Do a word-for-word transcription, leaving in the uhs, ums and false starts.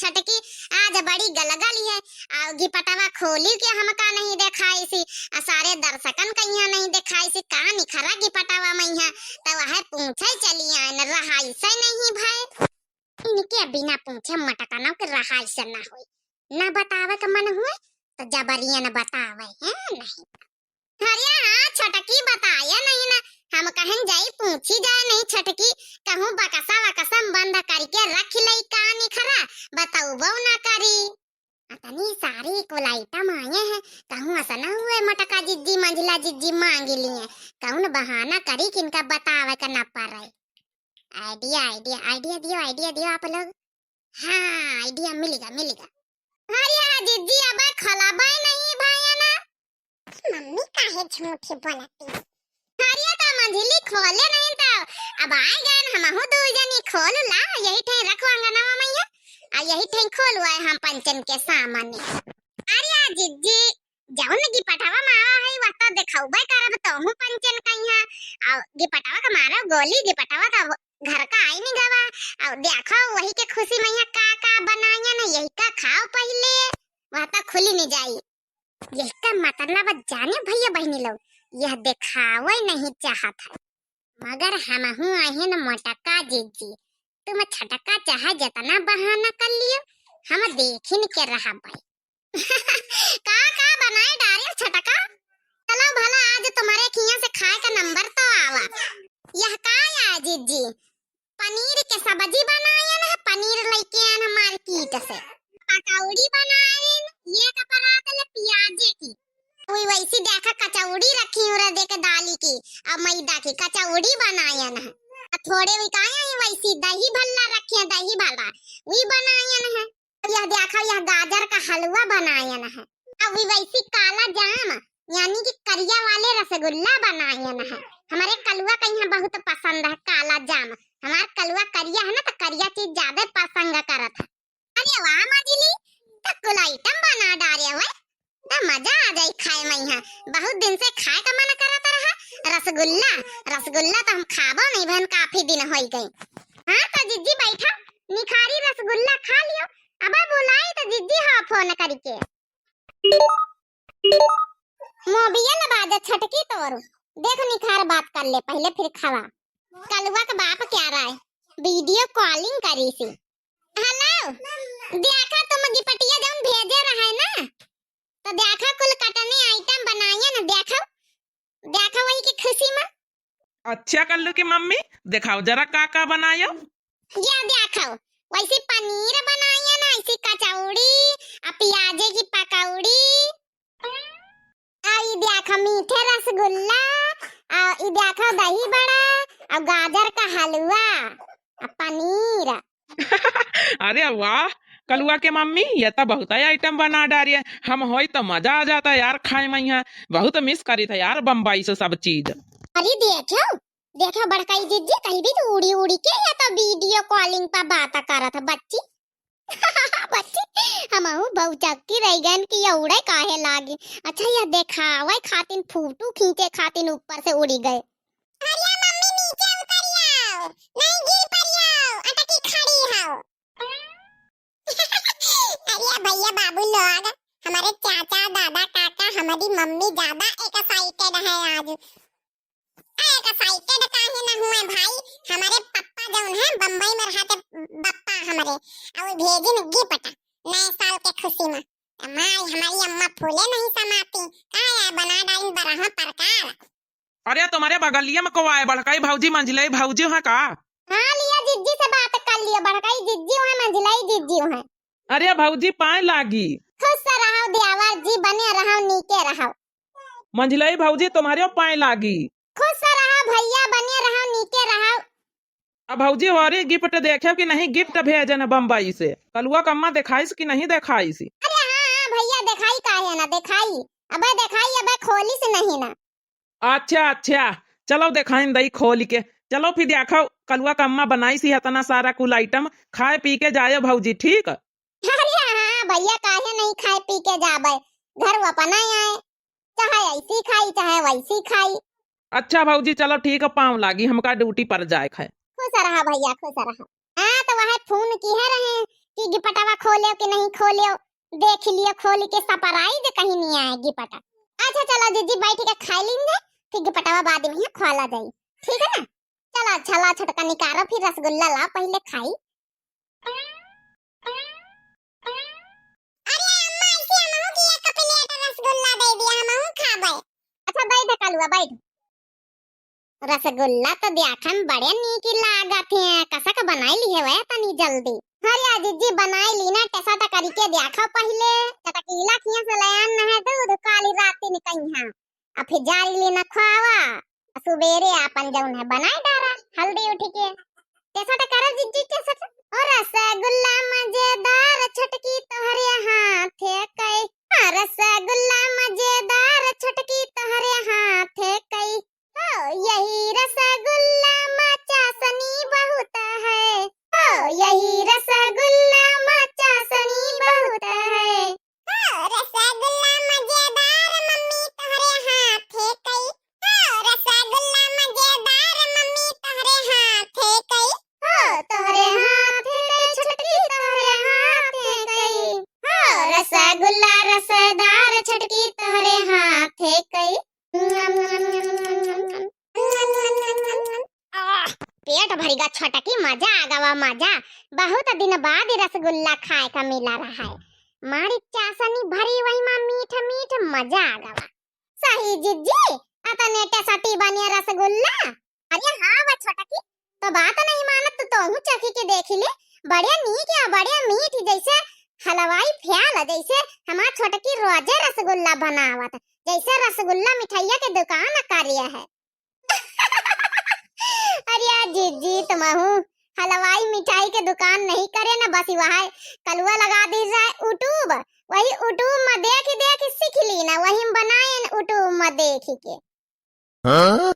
छटकी आज बड़ी गलगल है, आ गिपटवा खोली के हमका नहीं देखाइसी, आ सारे दर्शकन का यहाँ नहीं देखाइसी, का निखरा गिपटवा मइहाँ, त वह पूछे चली आयन, रहाइसे नहीं भय। इनके बिना पूछे मटकनों के रहाइसे ना होई, ना बतावे के मन हुए, तो जबरियन बतावे, हैं नहीं। अरे हाँ, छोटकी बताया नहीं ना, हम कहन जाई पूछी जाए नहीं छोटकी, कहूँ बकसा वकसा में बंद करके रख लई का निखरा, बतउबो ना करी। अतनी सारी कुल item आए हैं, कहूँ ऐसा ना हुए मटका जिज्जी मंझला जिज्जी मांग लिए, कौन बहाना करी कि इनका बतावे का न पड़े। Idea, idea, idea दियो, idea दियो आप लोग। हाँ, idea मिलिगा, मिलिगा। अरे हाँ जिज्जी, अब खलाबे नहीं भैया ना। मम्मी काहे झूठी बोलती? अरे त मंझली खोले नहीं त अब आए गए न, हमहू दू जनी खोल ला, यही ठे रखो अंगनवा मइहाँ, आ यही ठे खोल आए हम पंचन के सामने। अरे आ जिज्जी, जौन गिपटवा मारा है, वह तो देखउबे करब, तोहू पंचन कइहाँ। आ गिपटवा के मारो गोली, गिपटवा तो घर का आई नहीं गवा। आ देखो, वही के खुशी मइहाँ का का बनायन, यही का खाओ पहिले, वह तो खुली नहीं जाई। यही का मतलब जाने भैया बहिनी लोग, यह देखावे नहीं चाहत है। मगर हमहू अहिन मोटका जिज्जी, तुम छटका चाहे जितना बहाना कर लियो, हम देखिन के रहबै। का का बनाए डारे छटका? चलो भला आज तुम्हारे खिया से खाए का नंबर तो आवा। यह का या जिज्जी? पनीर के सब्जी बनायन है, पनीर लइके आयन है market से। पकौड़ी बनायन, ये का परात ले प्याजे की। वही वैसी देखा कचौड़ी रखी हूँ, रदे के दाली की, अब मैदा की कचौड़ी बनायन है। आ थोड़े वही काहे हैं, वैसी दही भल्ला रखे हैं, दही भल्ला, वही बनायन है। अब यह देखा, यह गाजर का हलवा बनायन है। अब वही वैसी काला जाम, यानी कि करिया वाले रसगुल्ला बनायन है। हमारे कलुआ का यहाँ बहुत पसंद है काला जाम। हमार कलुआ करिया है ना, तो करिया चीज ज्यादा पसंद करत है। अरे वाह मझली, त कुल item बना डारे हुए, त मजा आ जाई खाए मइहाँ। बहुत दिन से खाए का मन करत रहा रसगुल्ला। रसगुल्ला तो हम खाबो नहीं भन, काफी दिन होई गई। हाँ तो जिज्जी बैठा, निखारी रसगुल्ला खा लियो। अब बुलाई तो जिज्जी हाँ फोन करके। मोबियल बाजा छटकी तोर, देख निखार बात कर ले पहिले, फिर खावा। कलुआ के बाप क्या रहा है, video calling करी सी। Hello, देखा तुम गिपटिया जौन भेजे रहे ना, तो देखा कुल कटनी item बनाए ना, देखा, देखा वही की खुशी में। अच्छा कल्लू की मम्मी, देखाओ जरा का का बनायो। या देखो, वैसे पनीर बनाए ना, ऐसी कचौड़ी, आ प्याजे की पकौड़ी, आ ई देखो मीठे रसगुल्ला, आ ई देखो दही बड़ा, आ गाजर का हलवा, आ पनीर। अरे वाह, कलुआ के मम्मी, ये तो बहुत ही item बना डारी है। हम होई तो मजा आ जाता यार खाए मइहाँ। बहुत miss करी था यार बम्बई से सब चीज। अरे देखो, देखो बड़काई जिज्जी, कहीं भी तो उड़ी उड़ी के या तो video calling पर बात करत है बच्ची। बच्ची, हमहू बहुचक्की रह गन कि ये उड़े काहे लागी। अच्छा, ये देखावे खातिन, फोटो खींचे खातिन ऊपर से उड़ी गए। अरे मम्मी, नीचे उतरी आओ, नहीं गिर पड़ी आओ, अटकी खड़ी हो। अरे भैया बाबू लोग, हमारे चाचा, दादा, काका, हमारी मम्मी ज्यादा excited है आज। आ, excited काहे ना हुए भाई, हमारे पप्पा जौन है बम्बई में रहते, पप्पा हमारे, और भेजिन gift नए साल के खुशी में। माई, हमारी अम्मा फूले नहीं समाती, का है बना डाइन बरहा प्रकार। अरे तुम्हारे बगलिया में को आए, बड़काई भौजी, मंझलाई भौजी है का? हाँ, लिया जिज्जी से बात कर लिया, बड़काई जिज्जी है, मंझलाई जिज्जी है। अरे भौजी पाए लागी। खुश रहो देवर जी, बने रहो, नीके रहो। मंझलाई भौजी तुम्हारे पाए लागी। खुश रहो भैया, बने रहो, नीके रहो। अब भौजी और gift देखे कि नहीं, gift भेजन बम्बई से। कलुआ कम्मा देखाइस कि नहीं देखाइस? अरे हाँ, हाँ भैया, देखाई काहे ना देखाई, अबे देखाई, अबे खोलिस नहीं ना। अच्छा, अच्छा, चलो देखाइन दई खोल के। चलो फिर देखो, कलुआ कम्मा बनाइस ही इतना सारा कुल item, खाए पी के जायो भौजी, ठीक? अरे हाँ भैया, काहे नहीं खाए पी के जाबे, घर वो अपना आए, चाहे ऐसी खाई, चाहे वैसी खाई। अच्छा भौजी, चलो ठीक है, पाँव लागी, हमका duty पर जाए खाए। खुश रहा भैया, खुश रहा। हाँ, तो वह फोन किहे रहे, कि गिपटवा खोलेउ कि नहीं खोलेउ, देखि लियो खोलि के surprise कहीं नहीं आए गिपटा। अच्छा चलो जिज्जी बैठि के खाइ लीन जाए, फिर गिपटवा बाद में ही खोला जाई, ठीक है ना? चलो अच्छा ला छोटका निकारो फिर रसगुल्ला ला पहिले खाई। अरे अम्मा, ऐसे हमहू के एक plate रसगुल्ला दे दिया, हमहू खाबे। अच्छा बैठ कलुआ बैठ। रसगुल्ला तो देखन बड़े नीक लागत है, कसक बनाई लिहे वह तनी जल्दी। अरे जिज्जी बनाई ली ना, टेसट करिके देखो पहिले। चटकीला खिया से लयान न है दूध, काली राती निकई है। अब फिर जारी लेना खावा, सुबेरे आपन जौन है बनाए डारा, हल्दी उठि के। टेसट करो जिज्जी, टेसट। ओ रसगुल्ला मजेदार छटकी तोहरे हाथे कई। हाँ, रसगुल्ला मजेदार छटकी तोहरे हाथे कई। हो, यही रसगुल्ला मा चाशनी बहुत है। हो, यही रसगुल्ला मा चाशनी बहुत है। हो, रसगुल्ला मजेदार मम्मी तोहरे हाथे कई। हो, रसगुल्ला मजेदार मम्मी तोहरे हाथे कई। हो, तोहरे हाथे कई छटकी तोहरे हाथे कई। हो, रसगुल्ला रसदार छटकी तोहरे हाथे कई। आह, पेट भरिगा छोटकी, मजा आ गवा मजा। बहुत दिन बाद ई रसगुल्ला खाए का मिला रहा है। मारी चाशनी भरी वही मा मीठ मीठ मजा आ गवा। सही जिज्जी, अतने टेसटी बनिया रसगुल्ला। अरे हाँ वा छोटकी, तो बात नहीं मानत तो तोहू चखी के देखि ले। बढ़िया नीक या बढ़िया मीठ, जैसे हलवाई फ्याल, जैसे हमार छोटकी रोजे रसगुल्ला बनावत, जैसे रसगुल्ला मिठाइया के दुकान करिया है। अरे जिज्जी, तुमहू हलवाई मिठाई के दुकान नहीं करे न, बस वह कलुआ लगा दी जाए YouTube, वही YouTube में देख देख सीख ली ना, वही बनाए YouTube में देख के। हाँ?